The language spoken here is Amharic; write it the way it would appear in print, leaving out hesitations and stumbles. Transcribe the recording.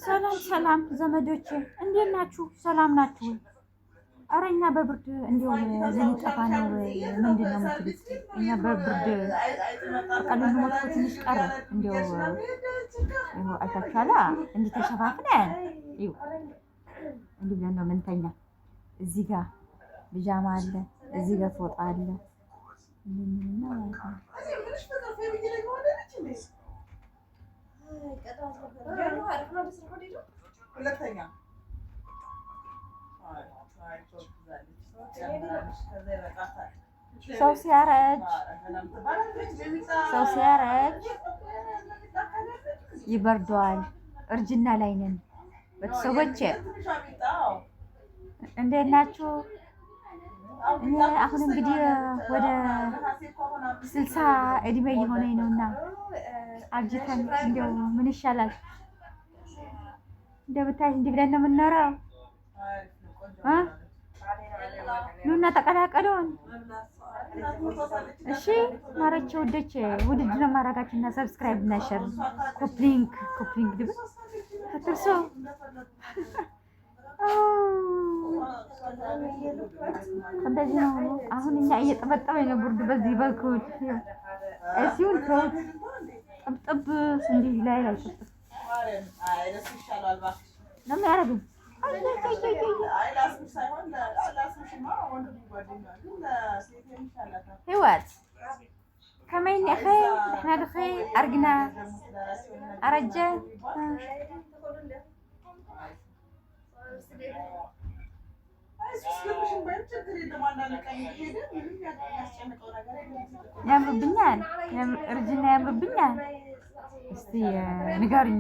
ሰላም ሰላም ዘመዶቼ እንዴት ናችሁ? ሰላም ናችሁ ወይ? ኧረ እኛ በብርድ እንዲያው ልንጠፋ ነው። ምንድን ነው የምትሉት? እኛ በብርድ በቃ ልንሞት እኮ ትንሽ ቀረ። እንዲያው ይኸው አይታችኋላ፣ እንዲህ ተሸፋፍነን ይኸው እንዲህ ብለን ነው ምንተኛ። እዚህ ጋር ብጃማ አለ፣ እዚህ ጋር ፎጣ አለ። ምንና ማለት ነው። ሰው ሲያረጅ ሰው ሲያረጅ ይበርደዋል። እርጅና ላይ ነን። ቤተሰቦቼ እንዴት ናችሁ? እኔ አሁን እንግዲህ ወደ 60 እድሜ እየሆነኝ ነውና አርጅተን እንደው ምን ይሻላል? እንደብታይ እንዲህ ብለን ነው የምንኖረው። ኑና ተቀላቀሉን። እሺ ማረቼ ውዶቼ፣ ውድድ ነው ማረጋችሁና subscribe እና share copy link copy link ድብል አትርሱ። እንደዚህ ነው አሁን እኛ እየጠበጠበኝ ነው ብርዱ በዚህ በኩል እሲውን ተውት። ጥብጥብ እንዲህ ላይ ላይ ጥብጥብ ነው የሚያደርገኝ። ህይወት ከመይ እኒአኸ ድሕና ድኸ ኣርግና ኣረጀ ያምርብኛል፣ እርጅና ያምርብኛል። እስቲ ንገሩኝ።